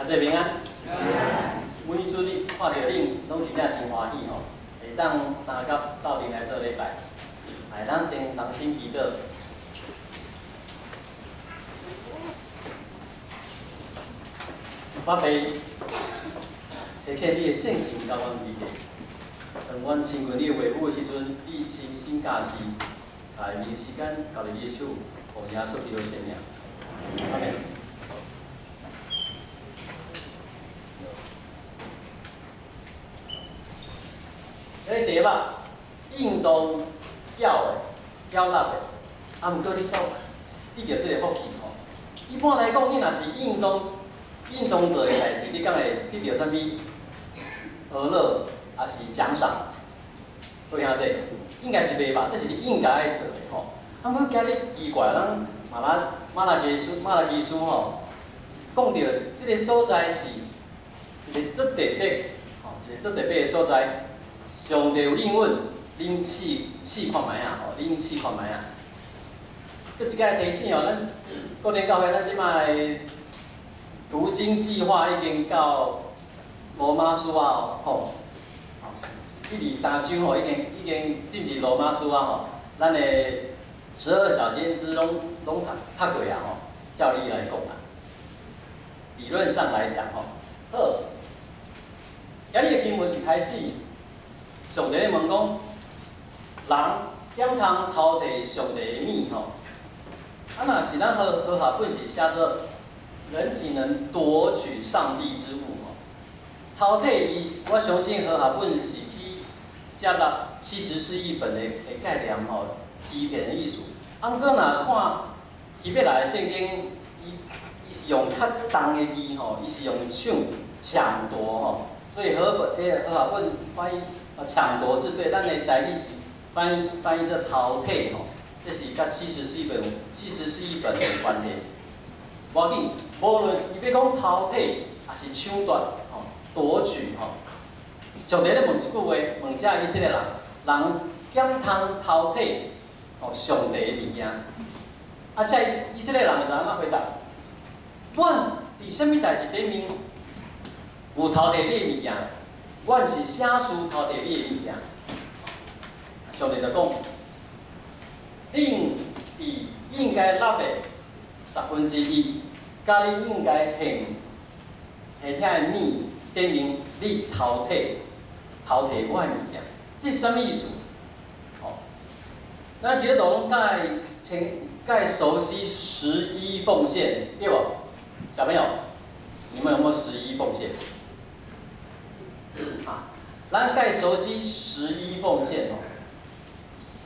兄弟平安。每主日看著恁，攏真正真歡喜吼，會當三甲鬥陣來做禮拜。來，咱先同心祈禱。我爸，差遣你的聖神到阮裡底，當阮親近你的話語的時陣，你親身教示，來將時間交佇你的手，奉耶穌基督聖名。阿們。這個題目，應當繳的、繳納的，啊，毋過你煞得著這個福氣吼。一般來講，你若是應當做的代誌，你敢會得著啥物娛樂，抑是獎賞？各位兄弟，應該是袂吧？這是你應該愛做的吼。啊，毋過今日奇怪，咱瑪拉基書吼，講著這個所在是一個足特別，吼，一個足特別的所在。上帝有應允，恁試試看覓啊！吼，恁試看覓啊！閣一擺提醒哦，咱國聯教會咱這擺的讀經計劃已經到羅馬書啊，吼，一二三章吼，已經進入羅馬書啊，吼，咱的12小先知攏讀過啊，吼，照理來講啊，理論上來講吼，好，今日的經文一開始，上帝問講，人敢通偷提上帝的物吼？啊，若是咱和合本是寫做，人豈能奪取上帝之物？吼，偷提伊，我相信和合本是去接納74譯本的概念吼，欺騙的意思。啊，毋過若看希伯來聖經，伊是用較重的字吼，伊是用搶奪吼，所以和合本翻譯。搶奪是對，咱的台語是翻譯做偷提吼，這是佮74譯本有關係。無要緊，無論伊欲講偷提，抑是搶奪吼、奪取吼，上帝咧問一句話，問這以色列人：人敢通偷提吼上帝的物件？啊，這以色列人會按怎回答？阮佇啥物代誌頂面有偷提你的物件？阮是啥事偷提你的物件？上帝就講：恁佇應該納的1/10，佮恁應該獻的遐个物頂面，你偷提我的物件，這是啥物意思？吼，咱基督徒攏較會清、較會熟悉十一奉獻，對無？小朋友，你們有沒有十一奉獻？啊，咱較熟悉十一奉獻吼。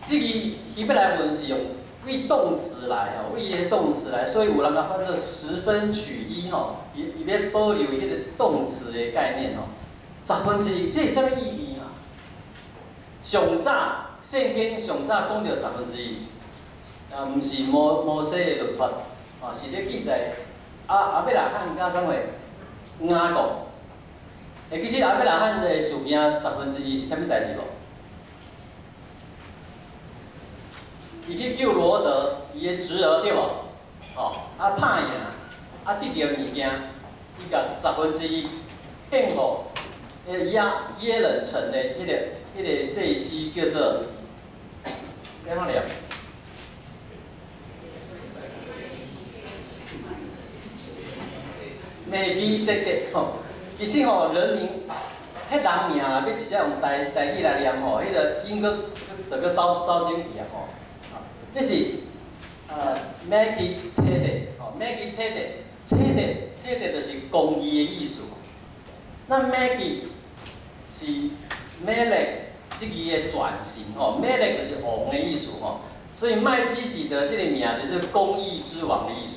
這個希伯來文是用為動詞來吼，為伊个動詞來，所以有人共翻做十分取一吼，伊欲保留伊這個動詞的概念吼。1/10，這是啥物意義啊？上早聖經上早講著1/10，啊，毋是摩西的律法，啊，是咧記載亞伯拉罕佮啥物雅各。其實亞伯拉罕的事件1/10是啥物代誌無？伊去救羅得，伊的侄兒對無？吼，啊拍贏，啊得著物件，伊共1/10獻予彼耶冷城的彼個祭司叫做，欲怎念？麥基洗德吼。其實吼，人名，彼人名啊，欲直接用台語來念吼，彼個音閣就閣走走進去啊吼。這是麥基洗德，吼，麥基洗德，洗德，洗德就是公義的意思。那麥基是 Melek 這字的轉型吼，Melek 就是王的意思吼，所以麥基洗德這個名就是公義之王的意思。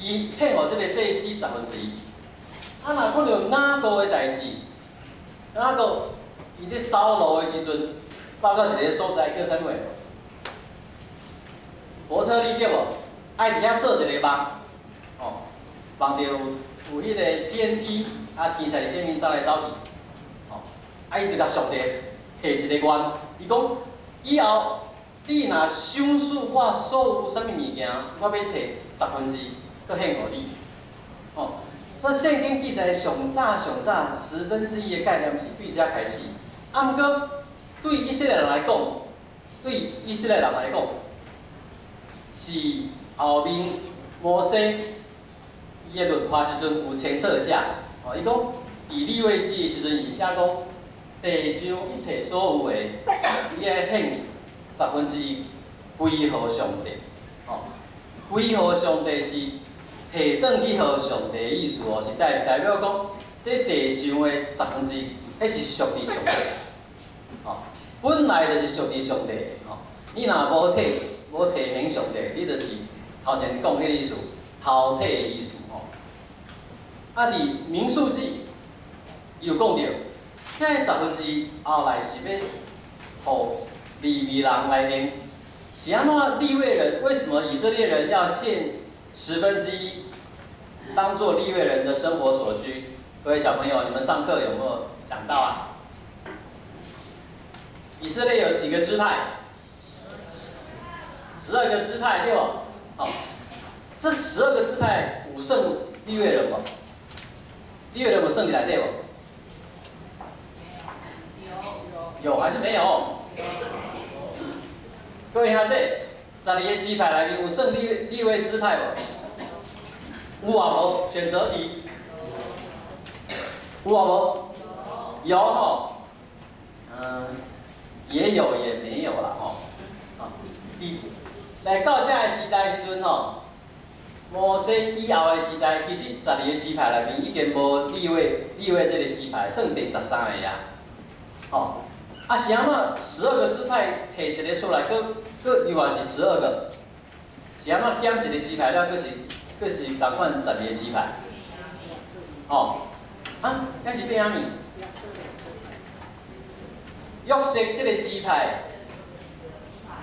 伊獻予這個祭司1/10。啊，若講著雅各的代誌，雅各伊咧走路的時陣，走到一個所在叫啥物？伯特利對無？愛佇遐做一個夢，吼，夢著有彼個天梯，啊，天使佇頂面走來走去，吼，啊，伊就共上帝下一個願，伊講以後你若賞賜我所有啥物物件，我欲提1/10，閣獻予你，吼。所以聖經記載上早上早十分之一的概念是對遮開始。啊，毋過對以色列人來講，對以色列人來講，是後面摩西伊的律法時陣有清楚寫，哦，伊講佇利未記的時陣是寫講，地上一切所有的，伊愛獻十分之一歸予上帝，哦，歸予上帝是提轉去予上帝的意思哦，是代表講，這地上的十分之一，彼是屬於上帝，哦，本來就是屬於上帝，哦，你若無提無提還上帝，你就是頭前講彼個意思，偷提的意思吼。啊，佇民數記又講著，這個十分之一後來是欲予利未人來用，是按怎利未人？為什麼以色列人要獻十分之一，當做利未人的生活所需？各位小朋友，你們上課有沒有講到啊？以色列有幾個支派？十二個支派，對無？好，這十二個支派有算利未人無？利未人有算佇內底無？有有還是沒有？各位兄弟，十二個支派內面有算利未支派無？有啊無？選擇題。有啊無？有吼。嗯，也有也沒有啦吼。啊，佇來到這个時代時陣吼，摩西以後的時代，其實十二個支派內面已經無利未這個支派，算第13個啊。吼，啊是按怎十二個支派提一個出來，閣閣又嘛是十二個？是按怎減一個支派了，閣是仝款十二個支派？吼，啊，抑是變啥物？約瑟這個支派，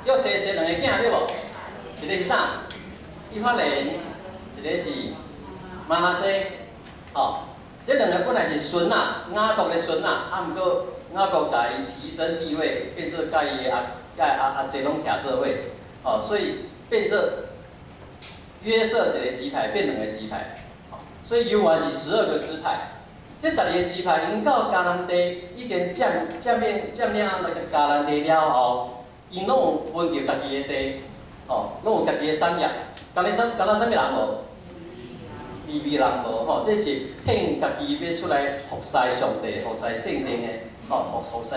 約瑟生兩個囝對無？一個是啥？以法蓮，一個是瑪拿西，吼，這兩個本來是孫仔，雅各的孫仔，啊，毋過雅各共伊提升地位，變做佮伊的阿佮阿阿姐攏徛做伙，吼，所以變做約瑟一個支派變兩個支派，所以猶原是十二個支派。這十二個支派，𪜶到迦南地已經佔領那個迦南地了後，𪜶攏有分著家己的地，吼，攏有家己的產業。敢若啥物人無？利未人無吼，這是獻家己欲出來服侍上帝、服侍聖殿的，吼，服侍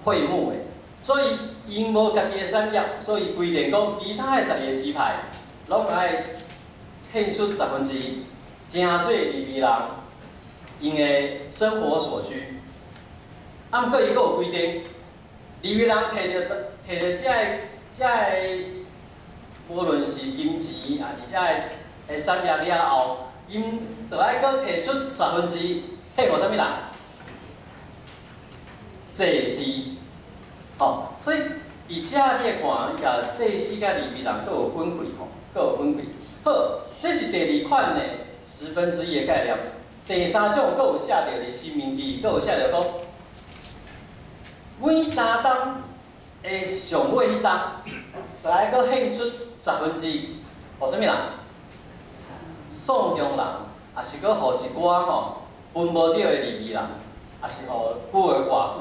會幕的。所以𪜶無家己的產業，所以規定講，其他的十二個支派攏愛獻出十分之一，成做利未人𪜶的生活所需。啊，毋過伊閣有規定，利未人摕著這個，無論是金錢，抑是這个的產業了後，𪜶著愛閣提出十分之一，獻予啥物人？祭司。吼，所以佇遮你會看，伊共祭司佮利未人閣有分開吼，閣有分開。好，這是第二款的十分之一的概念。第三種閣有寫著佇申命記，閣有寫著講，每3冬的上尾彼冬，著愛閣獻出十分之一，予啥物人？送養人，抑是閣予一寡吼分無著的利未人，抑是予孤兒寡婦。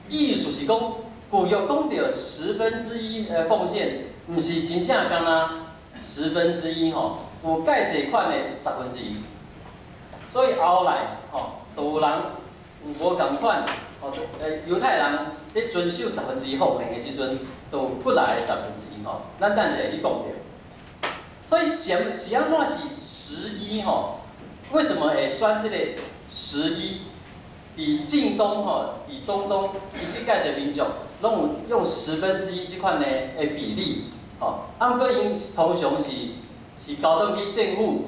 意思是講，舊約講著十分之一的奉獻，毋是真正敢若十分之一吼，有蓋濟款的十分之一。所以後來吼，就有人有無仝款，吼，猶太人咧遵守十分之一奉獻的時陣，就有過來的十分之一吼。咱等下去講著。所以是按怎是十一吼？為什麼會選這個十一？佇近東吼，佇中東，其實蓋濟民族攏有用十分之一這款的比例，吼。啊，毋過𪜶通常是交轉去政府，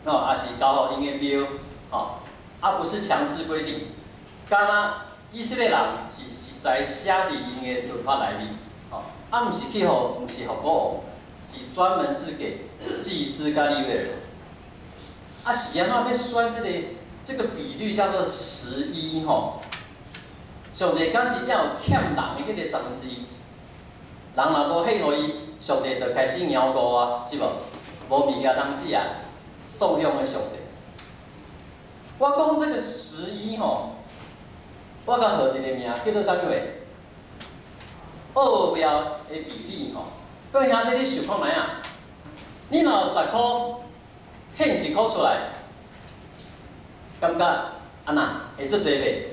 吼，抑是交予𪜶的廟，吼，啊，不是強制規定。敢若以色列人是實在寫佇𪜶的律法內面，吼，啊，毋是去予，毋是予國王，是專門是給祭司佮利未人。啊，是按怎欲選這個比率叫做十一吼？上帝敢真正有欠人的彼個十分之一，人若無獻予伊，上帝就開始撓糊啊，是無？無物件通食，送養的上帝。我講這個十一吼，我共號一個名，叫做啥物話？奧妙的比例吼。各位兄弟，你想看覓啊？你若有10箍，獻1箍出來，感覺按怎會足濟袂？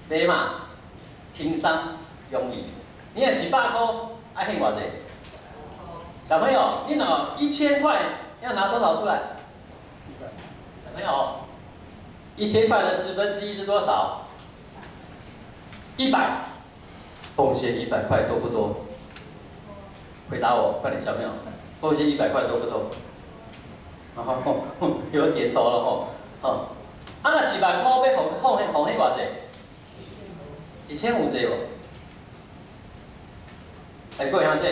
袂嘛，輕鬆容易。你若100箍，愛獻偌濟？小朋友，你若1000塊，要拿多少出來？小朋友，1000塊的1/10是多少？一百。奉獻100塊多不多？回答我，快點，小朋友，奉獻一百塊多不多？哦，有點頭了吼，哦，啊，若1萬箍欲奉獻偌濟？1000有濟無？哎，各位兄弟，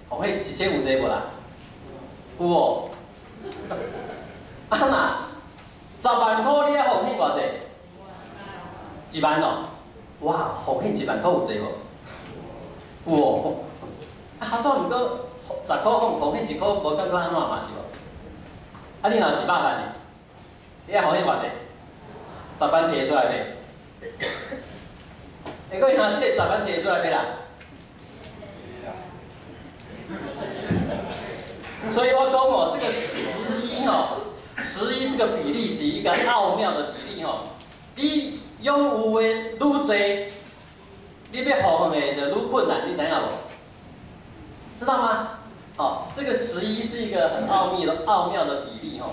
奉獻一千有濟無啦？有哦。啊若10萬箍你愛奉獻偌濟？1萬哦。哇，奉獻1萬箍有濟無？有哦。啊，好多毋過10箍奉獻1箍，無感覺按怎嘛是無？啊，你若有100萬呢？你愛奉獻偌濟？十萬提出來未？欸，各位兄弟，十萬提出來未啦？所以我講哦，這個十一哦，十一這個比例是一個奧妙的比例哦。你擁有的愈濟，你欲奉獻的就愈困難，你知影無？知道嗎？哦，這個十一是一個很奧妙的比例哦。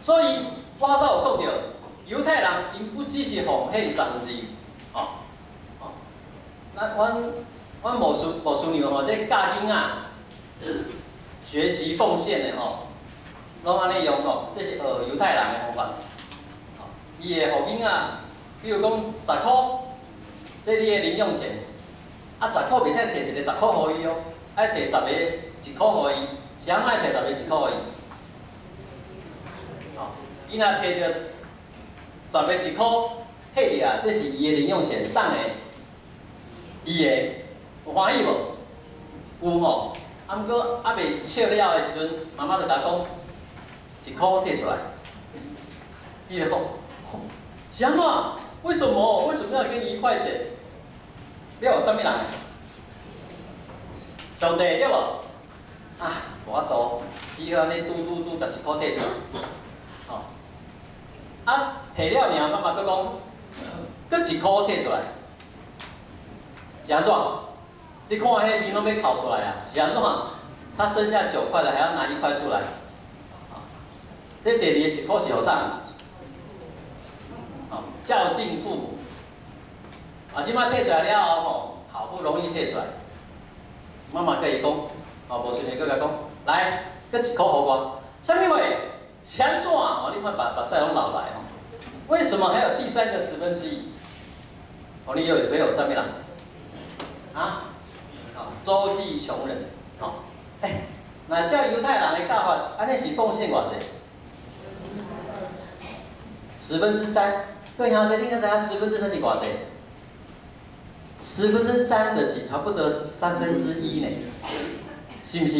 所以我頭有講著，猶太人𪜶不只是奉獻1/10，哦，哦，咱阮牧師娘吼，咧教囡仔學習奉獻的吼，攏按呢用吼，這是學猶太人的方法。伊會予囡仔，比如講十箍，這你的零用錢，啊十箍袂使提一個十箍予伊哦，愛提十個1箍予伊，是按怎愛提十個1箍予伊？哦，伊若提著十個1箍，提著啊，這是伊的零用錢，啥人的？伊的，有歡喜無？有吼。啊，毋過猶未笑了的時陣，媽媽就共講，1箍提出來，伊就講，是按怎？為什麼？為什麼要給你1塊錢？你予啥物人？上帝對無？啊，無法度，只好按呢拄拄拄共1箍提出來。吼，啊，提了爾，媽媽閣講，閣1箍提出來，是按怎？你看彼面攏欲哭出來啊！是按怎？他剩下9塊了，還要拿1塊出來。這第二個1箍是予啥？哦，孝敬父母。啊，這擺提出來了後吼，好不容易提出來，媽媽佮伊講，哦，無順利閣共講，來，閣1箍予我。啥物話？是按怎？哦，你看目屎攏流來吼。為什麼還有第三個1/10？哦，你又有啥物人？啊？周濟窮人，吼，欸，若照猶太人的教法，按呢是奉獻偌濟？3/10。各位兄弟，你敢知影3/10是偌濟？3/10就是差不多1/3呢，是毋是？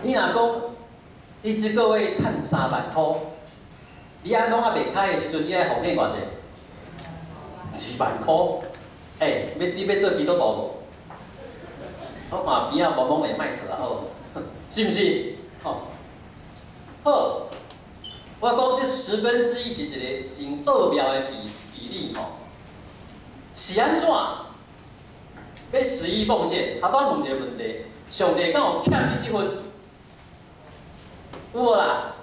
你若講，你這個月趁3萬箍，你按攏猶未開的時陣，你愛奉獻偌濟？2萬箍。欸，欲你欲做基督徒無？我看邊仔茫茫會莫做啊，好，是毋是？吼，好，我講這1/10是一個真奧妙的比例吼，是按怎？欲十一奉獻，啊，當問一個問題：上帝敢有欠你這份？有無啦？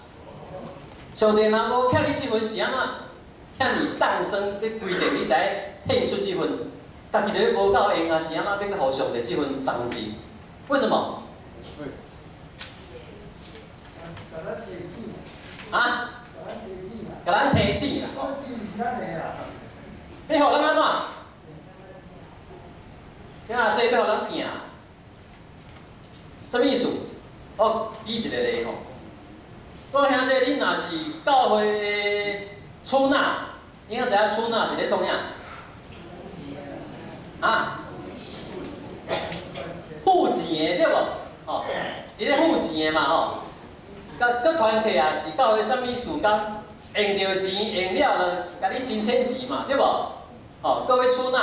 上帝若無欠你這份，是按怎？向你誕生，咧規定你來獻出這份，家己佇咧無夠閒啊，是按怎欲去予上帝這份十分之一？為什麼？啊？共咱提醒啦！欲予咱按怎？聽下這欲予咱疼？啥物意思？我舉一個例吼。我兄弟，恁若是教會的出納，你敢知影出納是咧創啥？啊？付錢的對無？吼，伊咧付錢的嘛吼。佮佮團契啊，是教會啥物事工，用著錢用了就共你申請錢嘛，對無？哦，各位出納，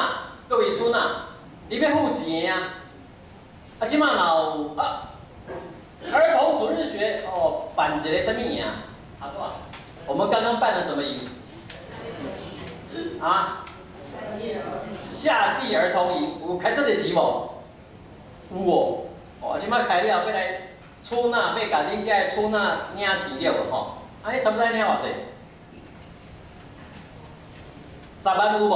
各位出納，你欲付錢的啊。啊，這馬若有啊，兒童主日學哦，辦一个啥物營？啊，怎？我們剛剛辦了什麼營？啊？夏季兒童營有開這濟錢無？有哦，哦，這馬開了欲來出納，欲共恁遮的出納領錢了無吼？啊，你差不多領偌濟？10萬有無？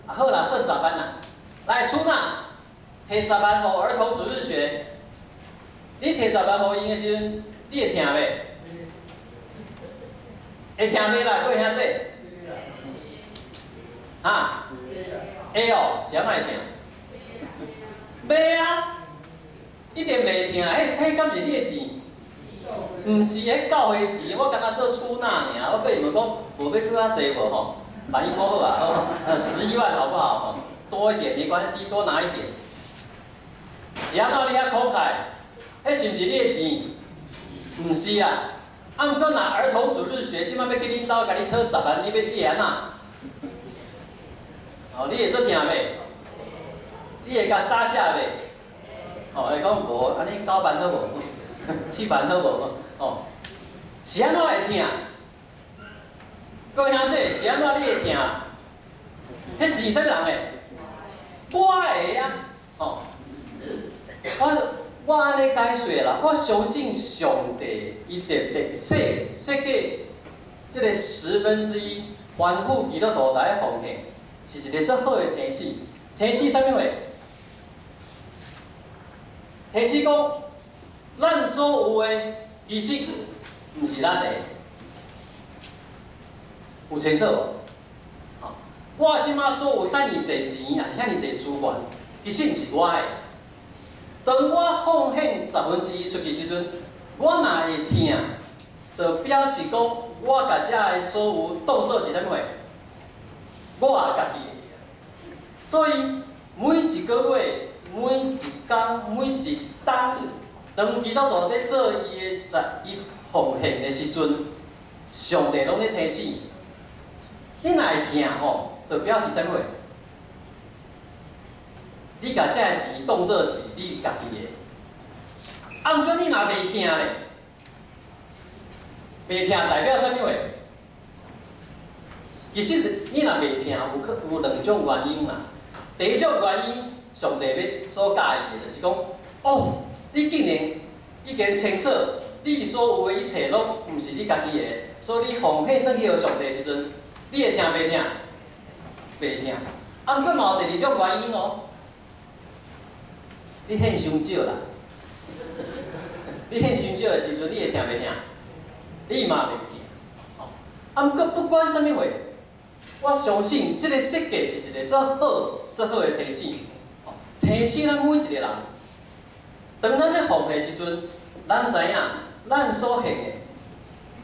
啊，好啦，算十萬啦。來出納，提十萬予兒童主日學。你提十萬予𪜶的時陣，你會疼袂？會疼袂啦，各位兄弟？哈？會哦，是按怎會疼？袂啊，一定袂疼。彼彼敢是你的錢？毋是，彼教會錢，我敢若做出納爾，我閣會問講，無欲閣較濟無吼？萬一箍好啊，11萬好不好？多一點沒關係，多拿一點。是按怎你遐慷慨？彼是毋是你的錢？毋是啊。啊，毋過若兒童主日學，這馬欲去恁兜共你討十萬，你欲你會按怎？哦，你會足疼袂？你會共殺價袂？哦，伊講無，按呢9萬好無？7萬好無？哦，是按怎會疼？各位兄弟，是按怎你會疼？彼錢啥物人的？我的啊！哦，我按呢解說啦，我相信上帝伊特別設計這个十分之一，吩咐基督徒來奉獻，是一个足好的提醒。提醒啥物話？提醒講，咱所有的其實毋是咱的，有清楚無？我這馬所有遐爾濟錢，抑是遐爾濟資源，其實毋是我的。當我奉獻十分之一出去時陣，我若會疼，就表示講我共這个所有當做是啥物貨？我也家己的。所以每一个月、每一工、每一冬，當基督徒咧做伊的十一奉獻的時陣，上帝攏咧提醒。你若會疼吼，就表示啥物貨？你共這个錢當做是你家己的。啊，毋過你若袂疼咧，袂疼代表啥物話？其實你若袂疼，有可有兩種原因啦。第一種原因，上帝欲所教伊的，就是講，哦，你竟然已經清楚，你所有的一切攏毋是你家己的，所以你奉獻轉去予上帝的時陣，你會疼袂疼？袂疼。啊，毋過嘛有第二種原因哦，你獻傷少啦。你獻傷少的時陣，你會疼袂疼？你嘛袂疼。啊，毋過不管啥物貨，我相信這个設計是一个足好、足好的提醒。提醒咱每一個人，當咱咧奉獻的時陣，咱知影咱所獻的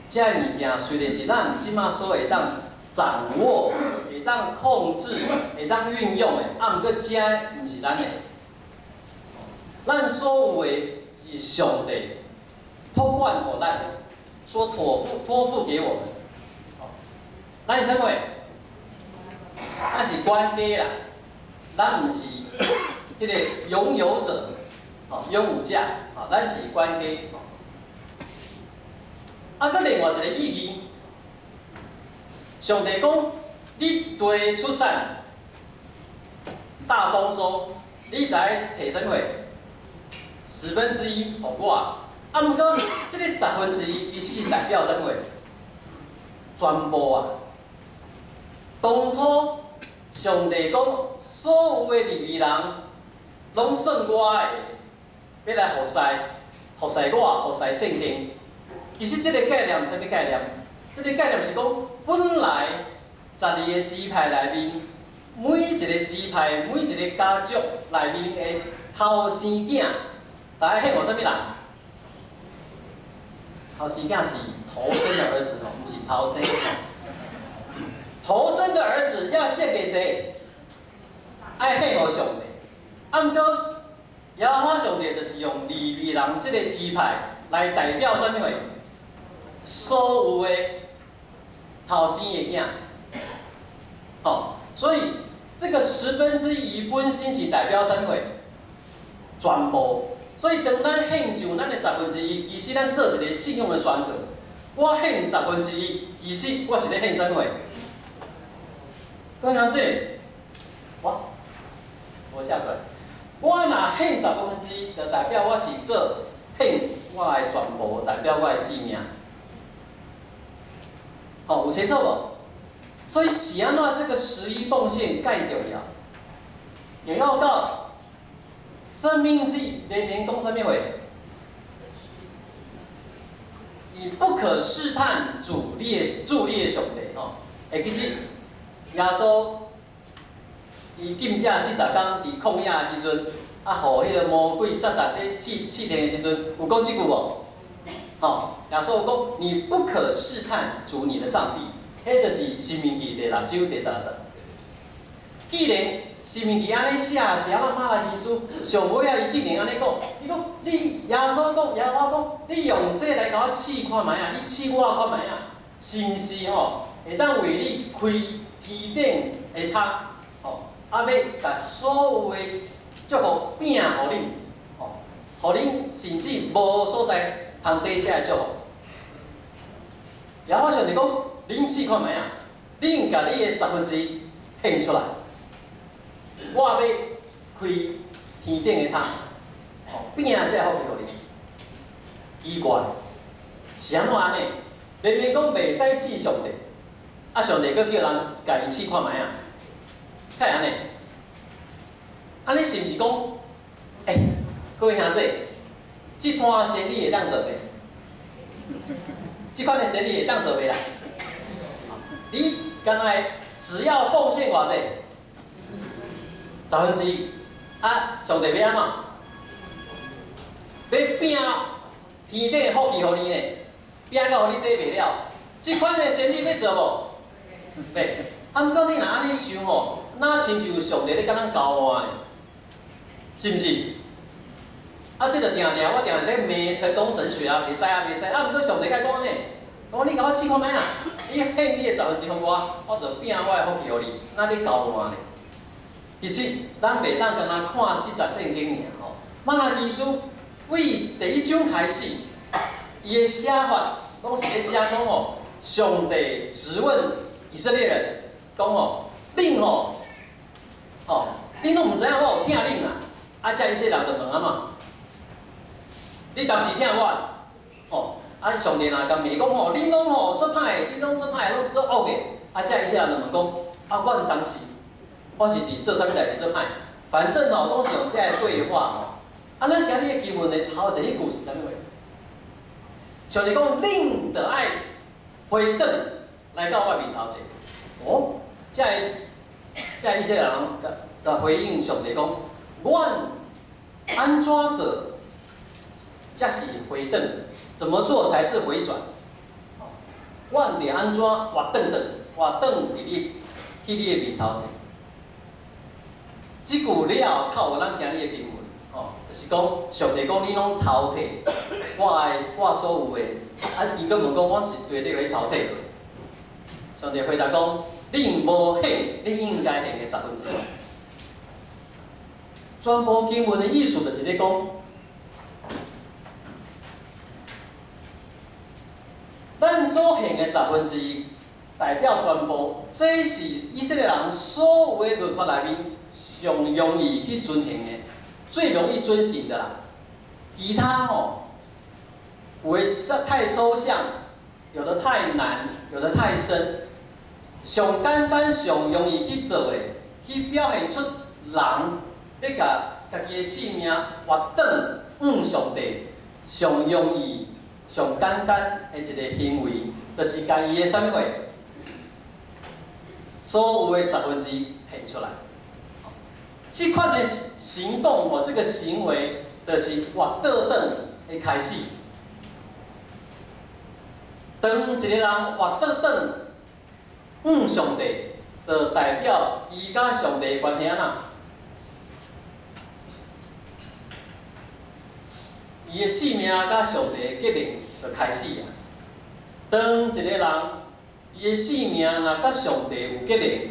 這个物件，雖然是咱這馬所會當掌握、會當控制、會當運用的，啊，毋過這毋是咱的。咱所有的是上帝託管予咱的，所託付給我們。咱是啥物？咱是管家啦，咱毋是彼个擁有者，哦，擁有者，哦，咱是管家。啊，閣另外一個意義，上帝講，你地出產大豐收，你來提啥物？十分之一予我。啊，毋過這个十分之一其實是代表啥物？全部啊！當初上帝講，所有的利未人攏算我的，欲來服侍，服侍我，服侍聖殿。其實這个概念是啥物概念？這个概念是講，本來12个支派內面，每一个支派、每一个家族內面的頭生囝，來獻予啥物人？頭生囝是頭生的兒子哦，毋是頭生哦。頭生的兒子要獻給誰？愛獻予上帝。啊，毋過耶和華上帝就是用利未人這个支派來代表啥物貨？所有的頭生的囝。吼，所以這個十分之一本身是代表啥物貨？全部。所以當咱獻上咱的十分之一，其實咱做一個信用的宣告。我獻十分之一，其實我是咧獻啥物貨？講這，我寫出來。我若獻十分之一，就代表我是做獻我的全部，代表我的性命。吼，有清楚無？所以是按怎這個十一奉獻蓋重要？重要到《申命記》明明講啥物話？你不可試探主你的主你的上帝吼。會記得耶穌伊禁食40工佇曠野的時陣，啊，予彼個魔鬼撒旦咧試試煉的時陣，有講這句無？吼，耶穌講你不可試探主你的上帝，彼就是《申命記》第六章第16節。既然《申命記》按呢寫，是按怎瑪拉基書上尾仔，伊竟然按呢講，伊講你耶穌講，耶和華講，你用這來共我試看覓仔，你試我看覓仔，是毋是吼？會當為你開天頂的窗，吼，啊，欲共所有的祝福餅予恁，吼，予恁甚至無所在通抵這个祝福。耶和華上帝講，恁試看覓仔，恁共你的十分之一獻出來，我欲開天頂的窗，吼，餅這個福氣予恁。奇怪，是按怎按呢？明明講袂使試上帝，啊，上帝閣叫人共伊試看覓仔，敢會按呢？啊，你是毋是講，欸，各位兄弟，這攤生意會當做袂？這款的生意會當做袂啦？你敢若只要奉獻偌濟？十分之一，啊，上帝欲按怎？欲餅天頂的福氣予你呢？餅到予你抵袂了，這款的生意欲做無？欲。啊，毋過你若按呢想吼，若親像上帝咧共咱交換呢？是毋是？啊，這個定定我定定咧罵成功神學啊，袂使啊，袂使啊！毋過上帝共講呢，講你共我試看覓仔，你獻你的十分之一予我，我就餅我的福氣予你，若咧交換呢？其實咱袂當干焦看這節聖經爾吼。瑪拉基書對第一章開始，伊的寫法攏是咧寫講吼，上帝質問以色列人，講吼，恁吼，吼，恁攏毋知影我有疼恁啊！啊，這以色列人就問按怎？你當時疼我？吼，啊，上帝若共罵講吼，恁攏吼足歹，恁攏足歹，攏足惡的。啊，這以色列人就問講，啊，阮當時我是佇做啥物代誌足歹？反正吼，攏是用這个對話吼。啊，咱今日的經文的頭一句是啥物話？上帝講，恁著愛回轉來到我面頭前。哦，這个以色列人來回應上帝講，阮按怎做才是回轉？怎麼做才是回轉？阮著按怎活轉轉，活轉佇你去你的面頭前。這句了後，扣有咱今日的經文，吼，就是講上帝講你攏偷提我的我所有的，啊，伊閣問講，阮是綴咧共你偷提。上帝回答講，恁無獻你應該獻的十分之一。全部經文的意思就是咧講，咱所獻的十分之一，代表全部，這是以色列人所有的律法內面上容易去遵行的，最容易遵循的啦。其他吼，有的太抽象，有的太難，有的太深。上簡單、上容易去做的，去表現出人欲共家己的性命活轉向上帝，上容易、上簡單的一個行為，就是共伊的啥物貨，所有的十分之一獻出來。這款的行動吼，這個行為，就是活倒轉的開始。當一個人活倒轉向上帝，就代表伊佮上帝的關係按怎？伊的性命佮上帝的結連就開始啊。當一個人伊的性命若佮上帝有結連，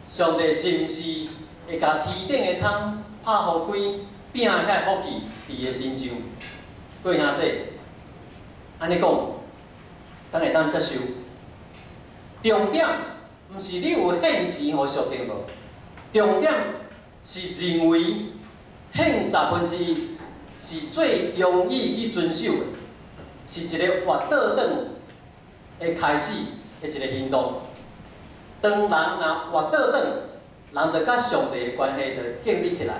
上帝是毋是會共天頂的窗拍予開，摒遐福氣佇伊的身上？各位兄弟，按呢講，敢會當接受？重點毋是你有獻錢予上帝無，重點是認為獻十分之一是最容易去遵守的，是一個活倒轉的開始的一個行動。當人若活倒轉，人就佮上帝的關係就建立起來。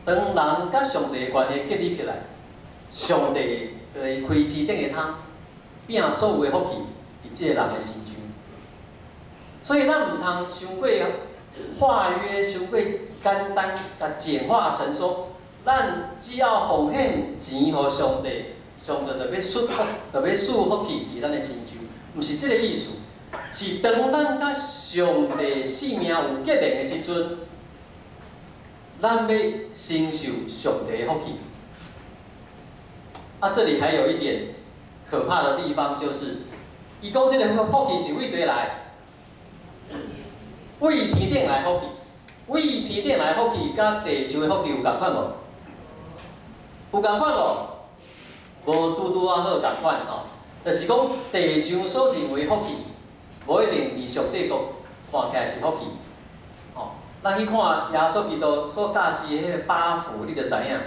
當人佮上帝的關係建立起來，上帝就會開天頂的窗，摒所有的福氣佇這個人的身上。所以咱毋通傷過化約，傷過簡單，共簡化成說，咱只要奉獻錢予上帝，上帝就欲賜福，就欲賜福氣佇咱的身上，毋是這个意思。是當咱佮上帝性命有結連的時陣，咱欲承受上帝的福氣。啊，這裡還有一點可怕的地方，就是伊講這个福氣是佗佗來？為天頂來福氣，為天頂來福氣，佮地上的福氣有仝款無？有仝款無？無拄拄仔好仝款吼，就是講地上所認為福氣，無一定佇上帝國看起來是福氣。吼，咱去看耶穌基督所教示的彼个八福，你就知影。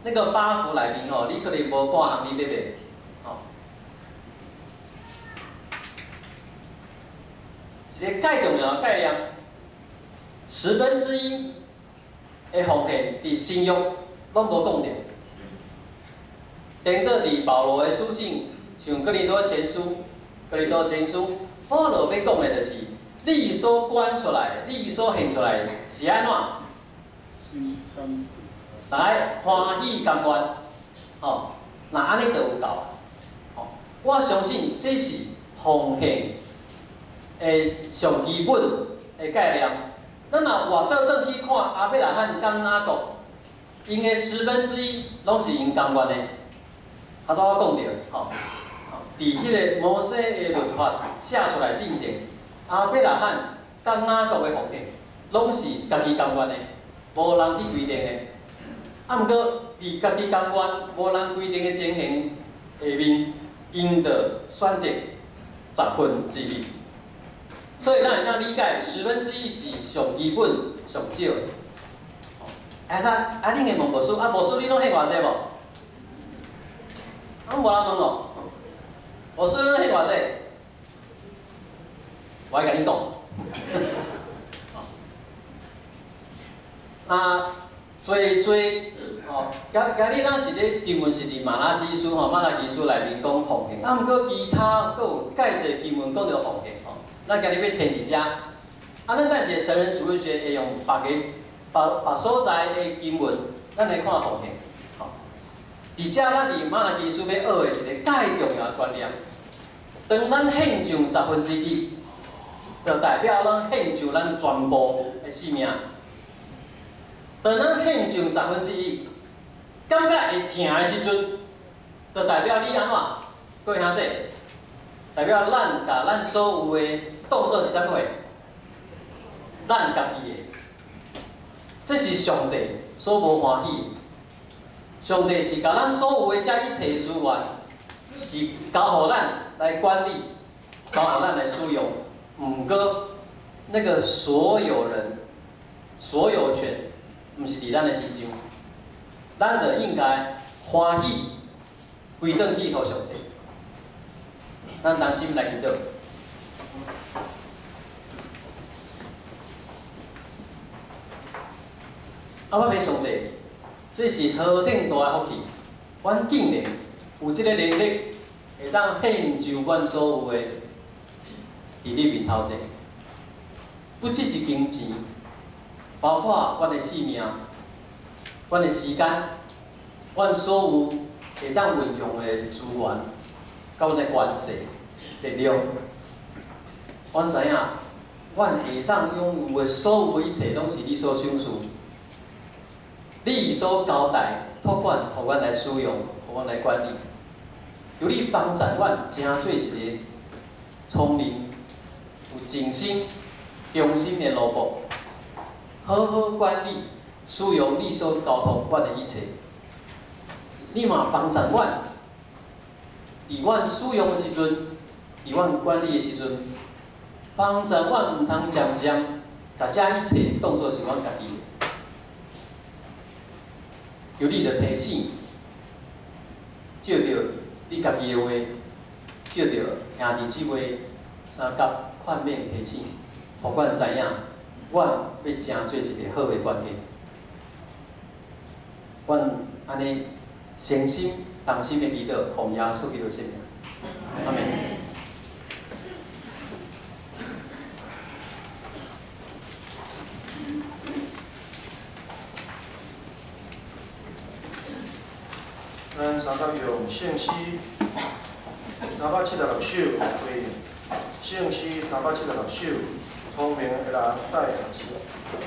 那个八福內面吼，你可能無半項你欲買。吼，一个蓋重要的概念，十分之一的奉獻，佇新約攏無講著。顛倒佇保羅的書信，像哥林多前書、哥林多前書，保羅欲講的就是，你所捐出來、你所獻出來是按怎？來歡喜甘願，吼，若按呢就有夠啊。吼，我相信這是奉獻的上基本的概念。咱若活倒轉去看亞伯拉罕佮雅各，𪜶的十分之一攏是𪜶甘願的。啊，拄我講著，吼，佇彼个摩西的律法寫出來進前，亞伯拉罕佮雅各的奉獻，攏是家己甘願的，無人去規定的。啊，毋過佇家己甘願、無人規定的情形下面，𪜶就選擇十分之一。所以咱會當理解，十分之一是上基本、上少的。啊，咱啊，恁會問牧師，啊，牧師你攏獻偌濟無？啊，無人問哦。牧師你攏獻偌濟？我愛共恁講。那濟濟吼，今今日咱是咧經文是佇瑪拉基書吼，瑪拉基書內面講奉獻，啊，毋過其他閣有蓋濟經文講著奉獻吼。咱今日欲停佇遮，啊，咱等一下成人主日學會用別个別別所在的經文，咱來看奉獻。吼，佇遮咱佇瑪拉基書欲學的一个蓋重要的觀念，當咱獻上十分之一，就代表咱獻上咱全部的性命。當咱獻上十分之一，感覺會疼的時陣，就代表你按怎？各位兄弟，代表咱共咱所有的當做是啥物貨？咱家己的，這是上帝所無歡喜的。上帝是共咱所有的這一切資源，是交予咱來管理，交予咱來使用。毋過，那個所有人、所有權，毋是佇咱的身上，咱就應該歡喜歸轉去予上帝。咱同心來祈禱。啊，我欲上帝，這是何等大的福氣！阮竟然有這个能力，會當獻上阮所有的，佇你面頭前，不只是金錢，包括阮的性命、阮的時間、阮所有會當運用的資源，佮阮的關係、力量，阮知影，阮會當擁有的所有一切，攏是你所賞賜。你所交代托管，予阮來使用，予阮來管理。求你幫助阮，成做一个聰明、有盡心、忠心的奴僕，好好管理、使用你所交託阮的一切。你嘛幫助阮，佇阮使用的時陣，佇阮管理的時陣，幫助阮毋通漸漸共這一切當做是阮家己的。求你著提醒，照著你家己的話，照著兄弟姊妹相佮勸勉提醒，予阮知影，阮欲成做一个好的管家。阮按呢誠心同心的祈禱，奉耶穌基督聖名，阿們。咱相佮用聖詩376首回應。聖詩376首，聰明的人愛學習。